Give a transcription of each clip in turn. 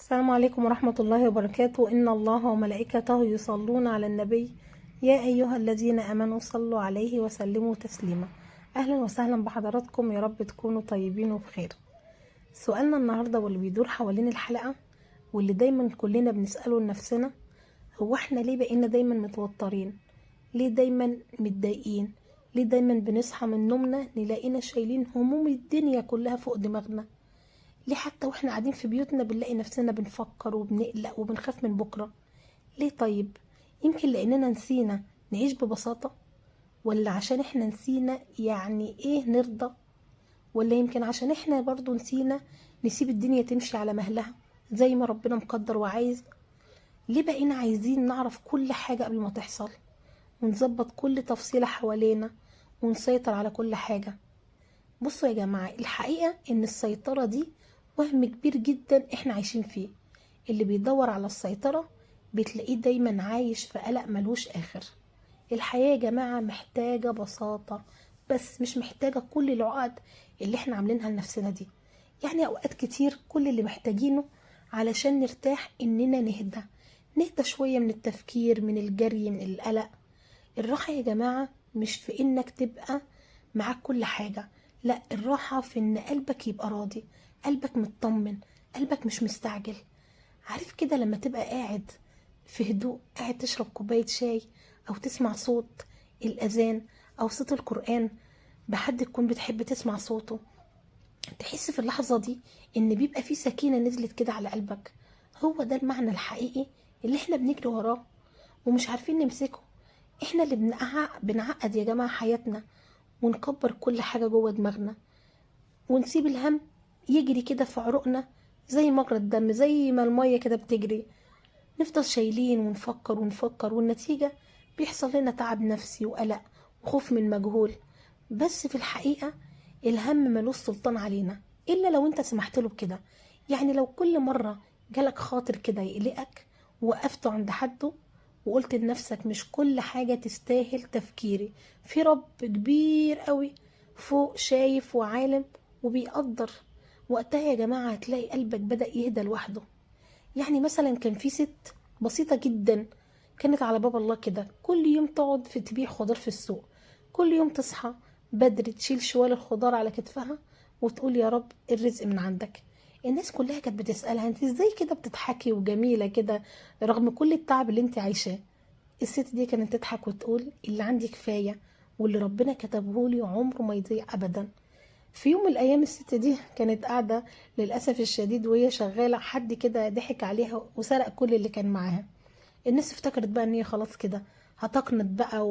السلام عليكم ورحمة الله وبركاته. إن الله وملائكته يصلون على النبي يا أيها الذين آمنوا صلوا عليه وسلموا تسليما. أهلا وسهلا بحضراتكم، يا رب تكونوا طيبين وبخير. سؤالنا النهاردة واللي بيدور حوالين الحلقة واللي دايما كلنا بنسأله لنفسنا، هو احنا ليه بقينا دايما متوترين؟ ليه دايما متضايقين؟ ليه دايما بنصحى من نومنا نلاقينا شايلين هموم الدنيا كلها فوق دماغنا؟ ليه حتى واحنا قاعدين في بيوتنا بنلاقي نفسنا بنفكر وبنقلق وبنخاف من بكرة؟ ليه؟ طيب يمكن لأننا نسينا نعيش ببساطة، ولا عشان احنا نسينا يعني ايه نرضى، ولا يمكن عشان احنا برضو نسينا نسيب الدنيا تمشي على مهلها زي ما ربنا مقدر وعايز. ليه بقينا عايزين نعرف كل حاجة قبل ما تحصل ونظبط كل تفصيلة حوالينا ونسيطر على كل حاجة؟ بصوا يا جماعة، الحقيقة ان السيطرة دي وهم كبير جدا احنا عايشين فيه. اللي بيدور على السيطرة بتلاقيه دايما عايش في قلق ملوش اخر. الحياة يا جماعة محتاجة بساطة بس، مش محتاجة كل العقد اللي احنا عاملينها لنفسنا دي. يعني اوقات كتير كل اللي محتاجينه علشان نرتاح اننا نهدى، نهدى شوية من التفكير، من الجري، من القلق. الراحة يا جماعة مش في انك تبقى معاك كل حاجة، لا، الراحة في ان قلبك يبقى راضي، قلبك مطمن، قلبك مش مستعجل. عارف كده لما تبقى قاعد في هدوء، قاعد تشرب كوباية شاي او تسمع صوت الأذان او صوت القرآن بحد تكون بتحب تسمع صوته، تحس في اللحظة دي ان بيبقى في سكينة نزلت كده على قلبك. هو ده المعنى الحقيقي اللي احنا بنجري وراه ومش عارفين نمسكه. احنا اللي بنعقد يا جماعة حياتنا ونكبر كل حاجة جوه دماغنا ونسيب الهم يجري كده في عروقنا زي مجرى الدم، زي ما المية كده بتجري. نفضل شايلين ونفكر ونفكر، والنتيجة بيحصل لنا تعب نفسي وقلق وخوف من مجهول. بس في الحقيقة الهم ملوش سلطان علينا إلا لو انت سمحت له بكده. يعني لو كل مرة جالك خاطر كده يقلقك وقفته عند حده وقلت لنفسك مش كل حاجة تستاهل تفكيري، في رب كبير قوي فوق شايف وعالم وبيقدر، وقتها يا جماعة هتلاقي قلبك بدأ يهدى لوحده. يعني مثلا كان في ست بسيطة جدا كانت على باب الله كده، كل يوم تقعد في تبيع خضار في السوق، كل يوم تصحى بدري تشيل شوال الخضار على كتفها وتقول يا رب الرزق من عندك. الناس كلها كانت بتسألها انت ازاي كده بتضحكي وجميلة كده رغم كل التعب اللي انت عايشاه؟ الست دي كانت تضحك وتقول اللي عندي كفاية واللي ربنا كتبهولي عمره ما يضيع أبدا. في يوم من الأيام الست دي كانت قاعدة للأسف الشديد وهي شغالة، حد كده ضحك عليها وسرق كل اللي كان معاها. الناس افتكرت بقى ان هي خلاص كده هتقنط بقى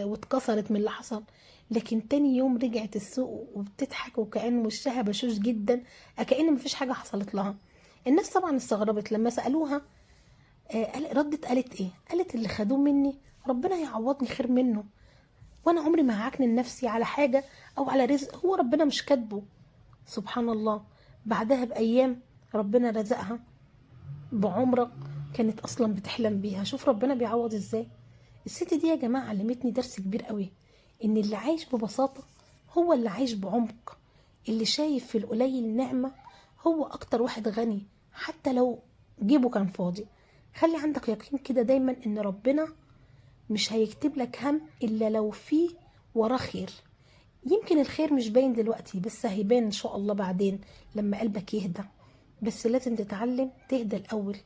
واتكسرت من اللي حصل، لكن تاني يوم رجعت السوق وبتضحك وكأن وشها بشوش جدا، كأن مفيش حاجة حصلت لها. الناس طبعا استغربت لما سألوها، ردت قالت ايه؟ قالت اللي خدوه مني ربنا يعوضني خير منه، وانا عمري ما هعكنن نفسي على حاجة او على رزق هو ربنا مش كاتبه. سبحان الله، بعدها بأيام ربنا رزقها بعمرة كانت اصلا بتحلم بيها. شوف ربنا بيعوض ازاي. الست دي يا جماعة علمتني درس كبير قوي، ان اللي عايش ببساطة هو اللي عايش بعمق، اللي شايف في القليل نعمة هو اكتر واحد غني حتى لو جيبه كان فاضي. خلي عندك يقين كده دايما ان ربنا مش هيكتب لك هم الا لو فيه وراه خير. يمكن الخير مش باين دلوقتي بس هيبان ان شاء الله بعدين لما قلبك يهدى. بس لازم تتعلم تهدى الاول،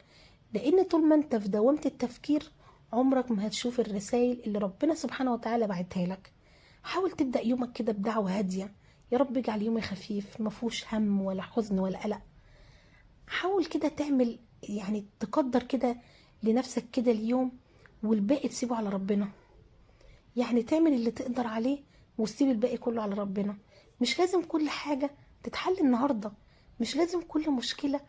لان طول ما انت في دوامة التفكير عمرك ما هتشوف الرسائل اللي ربنا سبحانه وتعالى بعتها لك. حاول تبدأ يومك كده بدعوة هادية، يا رب اجعل يومي خفيف ما فيهوش هم ولا حزن ولا قلق. حاول كده تعمل يعني تقدر كده لنفسك كده اليوم والباقي تسيبه على ربنا. يعني تعمل اللي تقدر عليه وتسيب الباقي كله على ربنا. مش لازم كل حاجة تتحل النهاردة، مش لازم كل مشكلة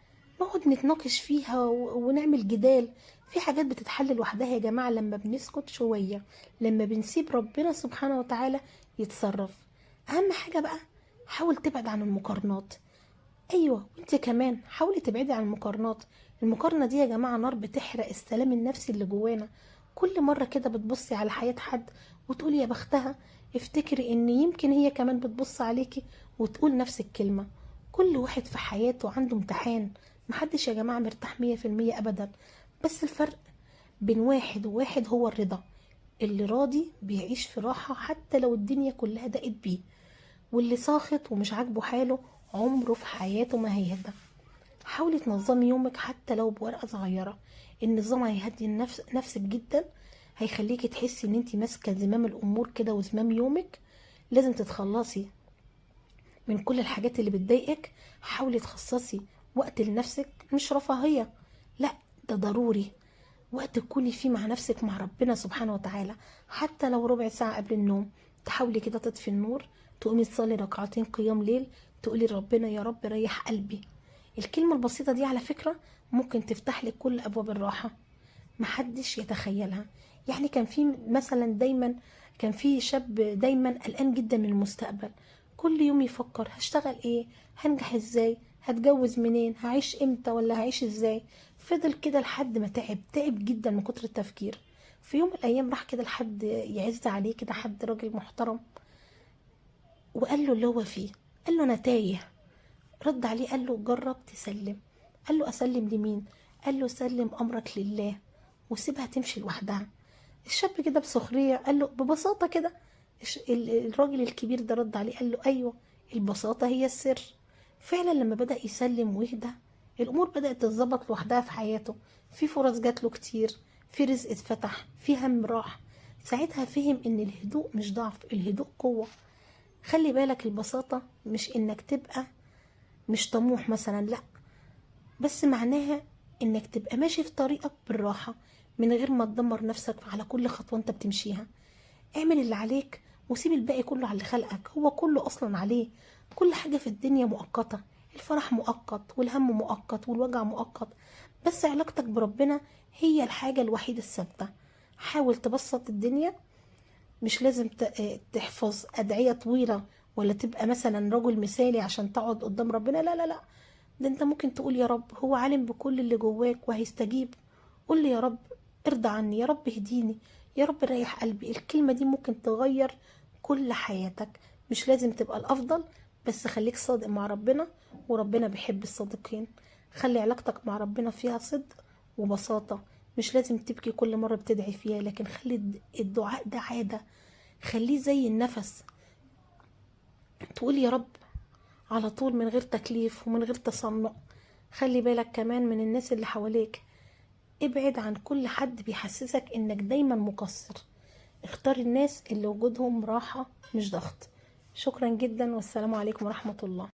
نقعد نتناقش فيها ونعمل جدال. في حاجات بتتحل لوحدها يا جماعة لما بنسكت شوية، لما بنسيب ربنا سبحانه وتعالى يتصرف. أهم حاجة بقى حاول تبعد عن المقارنات. أيوة، وانت كمان حاولي تبعدي عن المقارنات. المقارنة دي يا جماعة نار بتحرق السلام النفسي اللي جوانا. كل مرة كده بتبصي على حياة حد وتقولي يا بختها، افتكري ان يمكن هي كمان بتبص عليكي وتقول نفس الكلمة. كل واحد في حياته عنده امتحان، محدش يا جماعة مرتاح 100% أبدا، بس الفرق بين واحد وواحد هو الرضا. اللي راضي بيعيش في راحة حتى لو الدنيا كلها ضاقت بيه، واللي ساخط ومش عاجبه حاله عمره في حياته ما هيهدى. حاولي تنظمي يومك حتى لو بورقة صغيرة. النظام هيهدي نفسك جدا، هيخليكي تحسي ان انتي ماسكة زمام الامور كده وزمام يومك. لازم تتخلصي من كل الحاجات اللي بتضايقك. حاولي تخصصي وقت لنفسك، مش رفاهية، لا ده ضروري، وقت تكوني فيه مع نفسك مع ربنا سبحانه وتعالى، حتى لو ربع ساعة قبل النوم. تحاولي كده تطفي النور، تقومي تصلي ركعتين قيام ليل، تقولي لربنا يا رب ريح قلبي. الكلمة البسيطة دي على فكرة ممكن تفتح لك كل أبواب الراحة، محدش يتخيلها. يعني كان في مثلا دايما، كان في شاب دايما قلقان جدا من المستقبل، كل يوم يفكر هشتغل ايه، هنجح ازاي، هتجوز منين، هعيش امتى ولا هعيش ازاي. فضل كده لحد ما تعب، تعب جدا من كتر التفكير. في يوم من الايام راح كده لحد يعز عليه كده، حد راجل محترم، وقال له اللي هو فيه، قال له انا تايه. رد عليه قال له جرب تسلم. قال له اسلم لمين؟ قال له سلم امرك لله وسيبها تمشي لوحدها. الشاب كده بسخريه قال له ببساطه كده. الراجل الكبير ده رد عليه قال له ايوه، البساطه هي السر. فعلا لما بدأ يسلم ويهدى، الامور بدأت تتظبط لوحدها في حياته. في فرص جات له كتير، في رزق اتفتح، في هم راح. ساعتها فهم ان الهدوء مش ضعف، الهدوء قوة. خلي بالك، البساطة مش انك تبقى مش طموح مثلا، لا، بس معناها انك تبقى ماشي في طريقك بالراحة، من غير ما تدمر نفسك على كل خطوة انت بتمشيها. اعمل اللي عليك وسيب الباقي كله على اللي خلقك، هو كله اصلا عليه. كل حاجة في الدنيا مؤقتة، الفرح مؤقت والهم مؤقت والوجع مؤقت، بس علاقتك بربنا هي الحاجة الوحيدة الثابتة. حاول تبسط الدنيا، مش لازم تحفظ أدعية طويلة ولا تبقى مثلا رجل مثالي عشان تقعد قدام ربنا، لا لا لا، ده انت ممكن تقول يا رب، هو عالم بكل اللي جواك وهيستجيب. قول لي يا رب ارضى عني، يا رب اهديني، يا رب ريح قلبي. الكلمة دي ممكن تغير كل حياتك. مش لازم تبقى الأفضل، بس خليك صادق مع ربنا، وربنا بيحب الصادقين. خلي علاقتك مع ربنا فيها صدق وبساطة. مش لازم تبكي كل مرة بتدعي فيها، لكن خلي الدعاء ده عادة، خليه زي النفس، تقول يا رب على طول من غير تكليف ومن غير تصنع. خلي بالك كمان من الناس اللي حواليك، ابعد عن كل حد بيحسسك انك دايما مقصر. اختار الناس اللي وجودهم راحة مش ضغط. شكرا جدا، والسلام عليكم ورحمة الله.